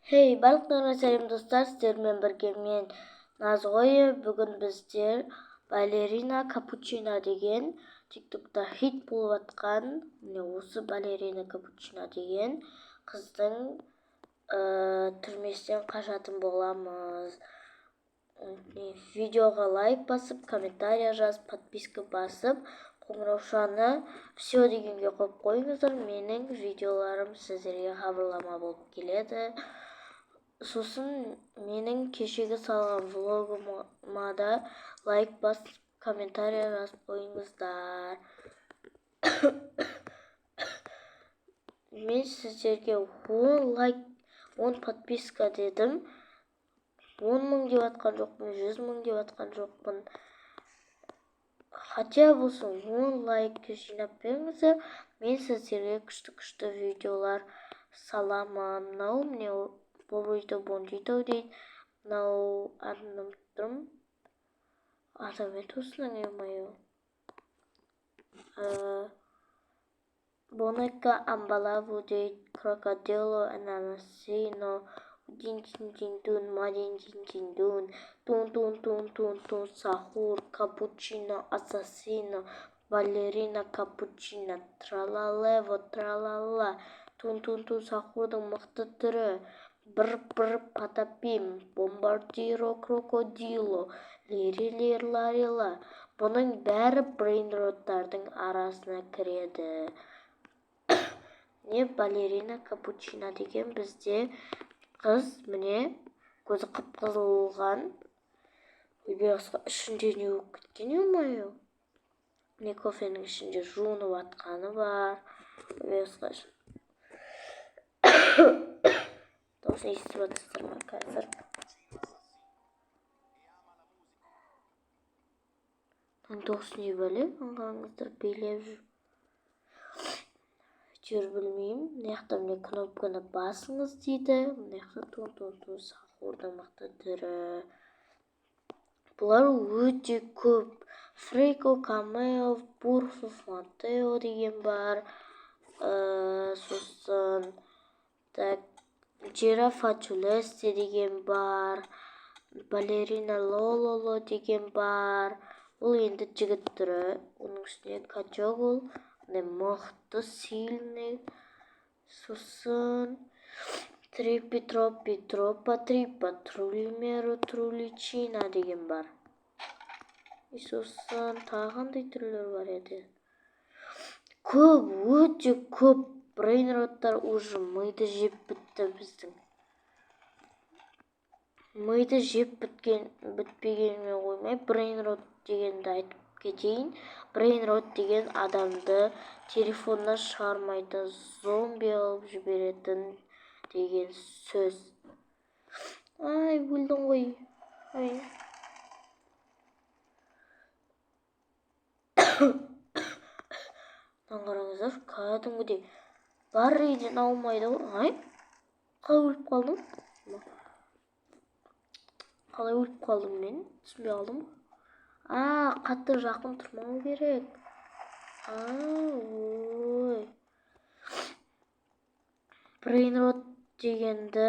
Хей, барлықтарыңа сәлем, достар! Сіздермен бірге мен, Назғой. Бүгін біздер Балерина Капучино деген ТикТокта хит болып жатқан, міне, осы Балерина Капучино деген қыздың түрмесінен қашатын боламыз. Видеоға лайк басып, комментарий жазып, подписка басып, қоңыраушаны все дегенге қойып қойыңыздар. Менің видеоларым сіздерге хабарлама болып келеді. Сосын менің кешегі салған влогыма да лайк басып, комментарий жазып қойыңыздар. Мен сіздерге 10 лайк, 10 подписка дедім. 10 мың деп жатқан жоқпын, 100 мың деп жатқан жоқпын. Хотя болсын 10 лайк жинап беріңіздер, мен сіздерге күшті-күшті видеолар саламын. Мынау, міне, Бобрито Бондито дейді. Мынау, атын ұмытып тұрмын. Аты еді осының, ё-моё. Бонека Амбалабу дейді, Крокодило Ананасино, Дин дин дин дун, Мадин дин дин дун, Тун тун тун тун тун Сахур, Капучино Ассасино, Балерина Капучино, Тралалево Тралала, Тун тун тун Сахурдың мықты түрі, Бір-бір Патапим, Бомбардиро Крокодило, Лири Ларила. Бұның бәрі брейнроттардың арасына кіреді. Не, Балерина Капучино деген бізде қыз, міне, көзі қып-қызыл болған. Ойбай, ішінде не болып кеткен, ё-моё. Міне, кофенің ішінде жуынып жатқаны бар. Ойбай, дауысын естіп жатырсыздар ма қазір? Мынаның дауысы не бәле? Аңғарыңыздар, билеп жүр. Әйтеуір білмеймін. Мына жақта, міне, кнопканы басыңыз дейді. Мына жақта тун тун тун сахурдың мықты түрі. Бұлар өте көп. Фрико, Камео, Бурфо, Фонтео деген бар. Сосын так, Жирафа Чулесте деген бар. Балерина Лололо деген бар. Бұл енді жігіт түрі. Оның үстіне качок ол. Міне, мықты, сильный. Сосын Трипи Тропи Тропа Трипа Трулимеро Труличина деген бар. И сосын тағы қандай түрлер бар еді? Көп, өте көп брейнроттар уже миды жеп бітті біздің. Миды жеп біткен, бітпегенімен қоймай, брейнрот дегенді айтып кетейін. Брейнрот деген адамды телефоннан шығармайтын, зомби қылып жіберетін деген сөз. Ай, өлдің ғой. Ай. Мынаны қараңыздар, кәдімгідей Барриден аумайды ғой. Ай, қалай өліп қалдым? Қалай өліп қалдым мен? Түсінбей қалдым. А, қатты жақын тұрмау керек. А, ой. Брейнрот дегенді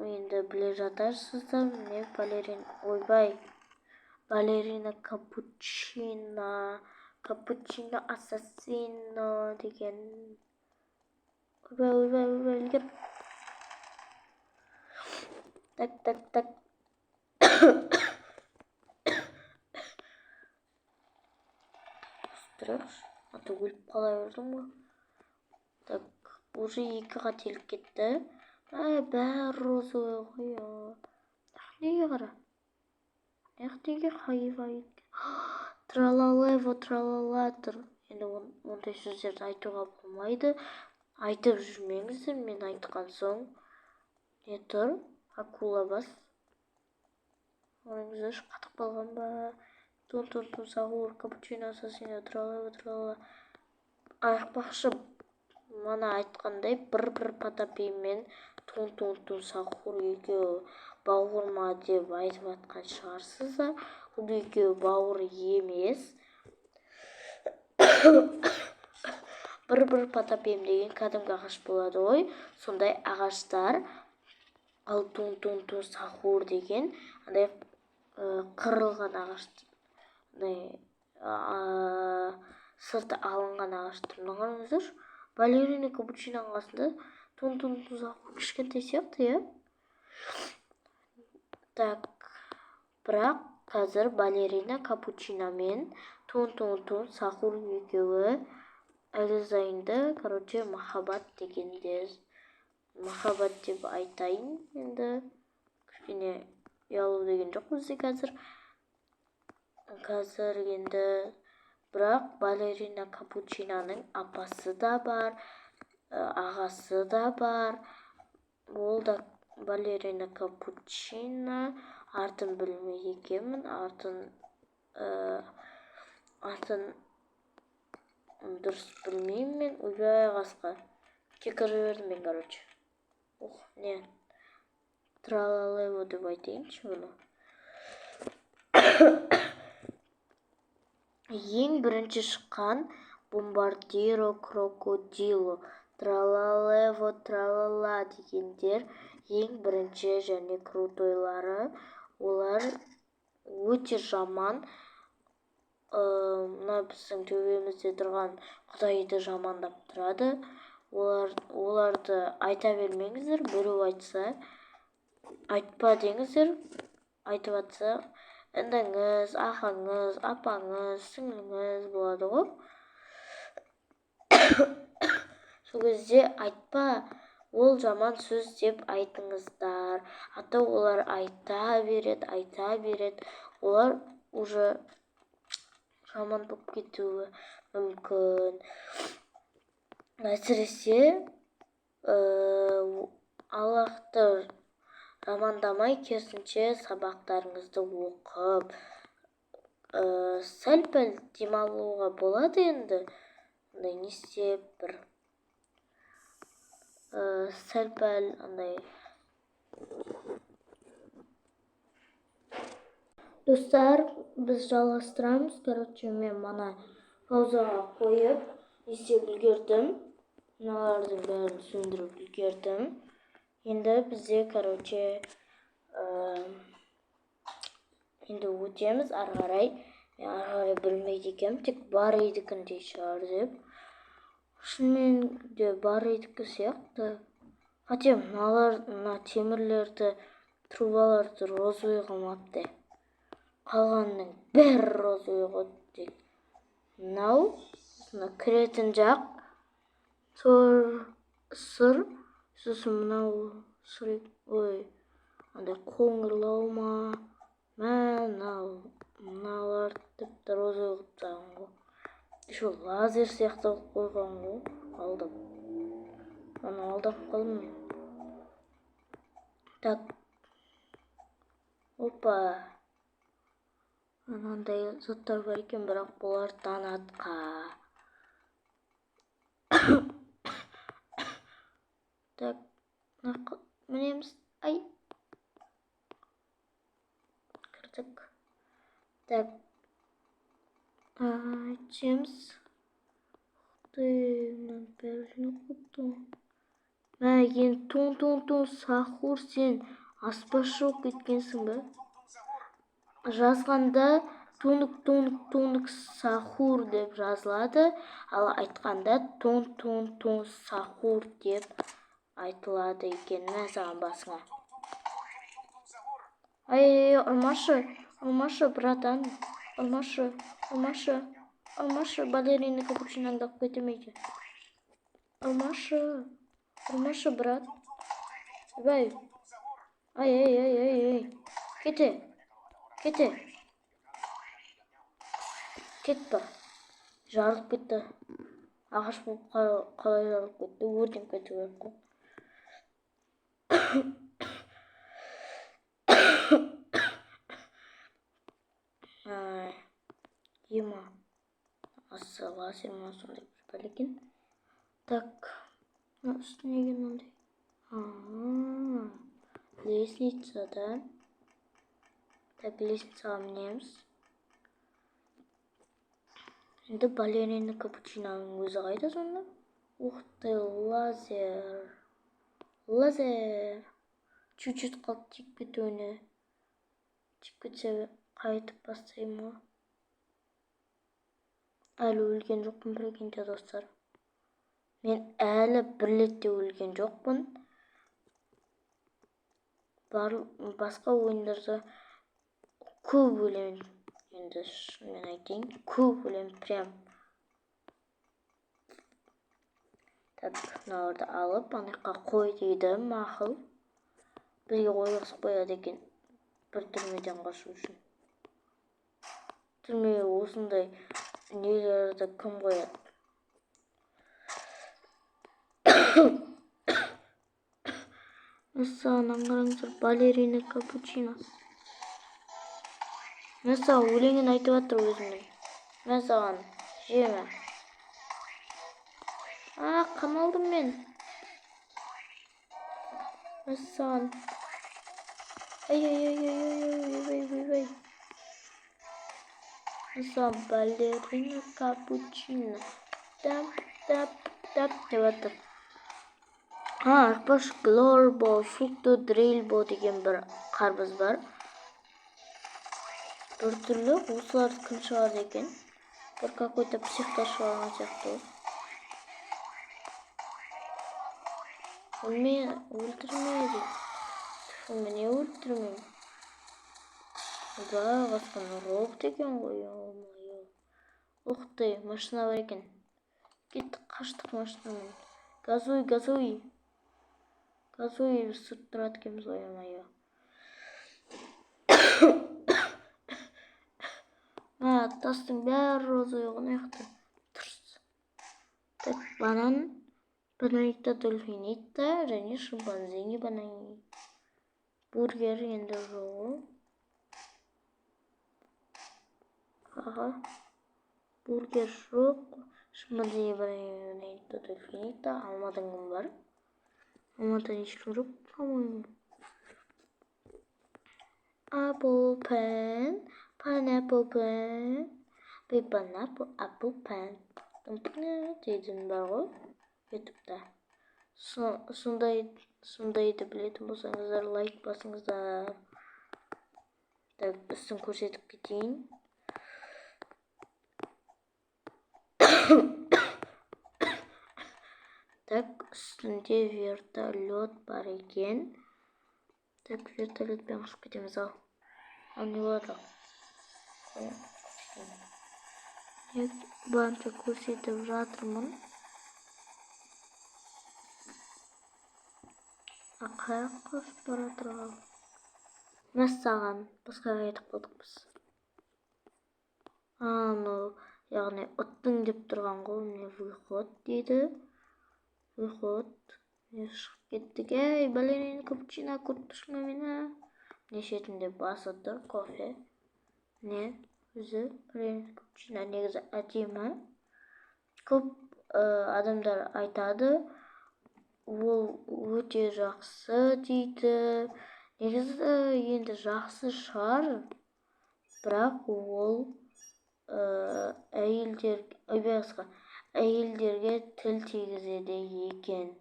енді біле жатарсыздар. Міне, балерин, ойбай. Балерина Капучино, Капучино Ассасино деген. Ойбай, ойбай, ойбай, ілгер. Так, так, так. Тұрайықшы. А то өліп қала бердім ғой. Так, уже екі қателік кетті. Ай, бәрі розовый ғой. Неге қара? Неге хайва? Тралалево, тралала тұр. Енді ондай сөздерді айтуға болмайды. Айтып жүрмеңіздер, мен айтқан соң. Не тұр? Акула бас. Қараңыздаршы, қатып қалған ба? Тун тун тун сахур, капучино, ассасино, тралала, тралала. Айтпақшы, мана айтқандай, бір-бір Патапим мен тун тун тун сахур екеуі бауыр ма деп айтып жатқан шығарсыздар. Бұл екеуі бауыр емес. Бір-бір Патапим деген кәдімгі ағаш болады ғой. Сондай ағаштар. Ал Тун-Тун-Тун Сахур деген андай қырылған ағаш, андай сырты алынған ағаш тұр. Мына қараңыздаршы, Балерина Капучиноның қасында Тун-Тун-Тун Сахур кішкентай сияқты, иә. Так, бірақ қазір Балерина Капучино мен Тун-Тун-Тун Сахур екеуі әлі, короче, махаббат дегенде, махаббат деп айтайын енді, кішкене ұялу деген жоқ бізде қазір. Қазір енді бірақ Балерина Капучиноның апасы да бар, ағасы да бар. Ол да Балерина Капучино, артын білмейді екенмін, атын дұрыс білмеймін мен. Ойбай, қасқа кекіріп жібердім мен, короче. Ух, не Тралалево деп айтайыншы бұны. Ең бірінші шыққан Бомбардиро Крокодило, Тралалево Тралала дегендер ең бірінші және крутойлары. Олар өте жаман, мына біздің төбемізде тұрған құдайды жамандап тұрады. Оларды айта бермеңіздер, біреу айтса, айтпа деңіздер. Айтып жатса, ініңіз, ағаңыз, апаңыз, сіңліңіз болады ғой, сол кезде айтпа, ол жаман сөз деп айтыңыздар. А то олар айта береді, айта береді, олар уже жаман болып кетуі мүмкін. Әсіресе Аллахты жамандамай, керісінше сабақтарыңызды оқып, сәл-пәл демалуға болады енді. Андай не істеп, бір сәл-пәл андай. Достар, біз жалғастырамыз. Короче, мен мана паузаға қойып не істеп үлгердім, мыналардың бәрін сөндіріп үлгердім. Енді бізде, короче, енді өтеміз ары қарай. Мен ары қарай білмейді екенмін, тек Барридікіндей шығар деп. Шынымен де Барридікі сияқты. Хотя мыналар, мына темірлерді, трубаларды розовый қылмапты, қалғанының бәрі розовый ғой. Тек мынау мына кіретін жақ сұр, сосын мынау сұр, ой, андай қоңырлау ма. Мә, мынау мыналар тіпті розовый қылып тастаған ғой, еще лазер сияқты қылып қойған ғой. Алдап, аны алдап қалдым мен. Так, опа, мынандай заттар бар екен, бірақ бұлар донатқа. Так, мінеміз. Ай, кірдік. Так, түсеміз. Ух ты, мынаның бәрі жиналып қойыпты ғой. Мә, енді Тун-Тун-Тун Сахур, сен аспазшы болып кеткенсің ба? Жазғанда Тунг Тунг Тунг Сахур деп жазылады, ал айтқанда Тун Тун Тун Сахур деп айтылады екен. Мә саған басыңа! Ай, ұрмашы, ұрмашы, братан, ұрмашы, ұрмашы, ұрмашы, Балерина Капучиноңды алып кетемейді. Ұрмашы, ұрмашы, брат. Ойбай, ай, ай, ай, ай, ай, кете, кете, кет бар. Жарылып кетті. Ағаш болып қалай жарылып кетті? Өртеніп кету керек қой. Ема, асы лазер ма, сондай бір бәле екен. Так, мына үсті неге мынандай? Лестница да. Так, лестницаға мінеміз. Енді Балерина Капучиноның өзі қайда сонда? Ух ты, лазер, лазер. Чуть-чуть қалды тиіп кетуіне. Тиіп кетсе, қайтып бастаймын ғой. Әлі өлген жоқпын, прикиньте, достар. Мен әлі бір рет те өлген жоқпын. Басқа ойындарда көп өлемін. Енді шынымен айтайын, көп өлемін прям. Так, мыналарды алып, ана жаққа қой дейді, мақұл. Бізге қойғызып қояды екен бір түрмеден қашу үшін. Түрмеге осындай нелерді кім қояды? Мәссаған, қараңыздар, балерина капучино. Мәссаған, өлеңін айтып жатыр өзінің. Мәссаған, жеме. А, қамалдым мен. Мәссаған. Ай, ай, ай, ай, ай, ай, ай, ай. Мәссаған, балерина капучино. Тап, тап, тап деп жатыр. А, айтпақшы, глорбо, фрукто, дрильбо деген бір қарбыз бар. Бір түрлі, осыларды кім шығарды екен? Бір какой-то психтар шығарған сияқты ғой. Өлме, өлтірме дейді. Тьфу, міне өлтірмеймін. Ойбай, қасқан робот екен ғой, ё-моё. Ух ты, машина бар екен. Кеттік, қаштық машинамен. Газуй, газуй. Газуй, біз сүртіп тұрады екенбіз ғой, ё-моё. Мә, тастың бәрі розовый ғой мына жақта. Тырс. Так, банан, бананита, дольфинита және шимпанзини банани. Бургер енді жоқ. Аха. Бургер жоқ. Шимпанзини бананита, дольфинита, алмадан кім бар? Алмадан ешкім жоқ, по-моему. Apple pen, pineapple pen, big pineapple, apple pen. Дейтін бар ғой ютубта. Сондайды білетін болсаңыздар, лайк басыңыздар. Так, үстін көрсетіп кетейін. Так, үстінде вертолет бар екен. Так, вертолетпен ұшып кетеміз ал. Ал не болады? Барынша көрсетіп жатырмын. А қаяққа ұшып бара жатыр ал? Мәссаған, басқа кетіп қалдық біз. Анау, яғни ұттың деп тұрған ғой, міне выход дейді. Выход. Міне шығып кеттік. Ей, балерина капучино, көріп тұрсың ба мені? Міне шетінде басы тұр, кофе. Міне өзі балерина капучино негізі әдемі. Көп адамдар айтады, ол өте жақсы дейді. Негізі енді жақсы шығар, бірақ ол әйелдерге тіл тигізеді екен.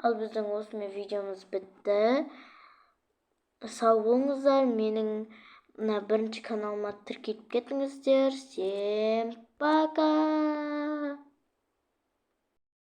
Ал біздің осымен видеомыз бітті. Сау болыңыздар, менің мына бірінші каналыма тіркеліп кетіңіздер. Всем пока!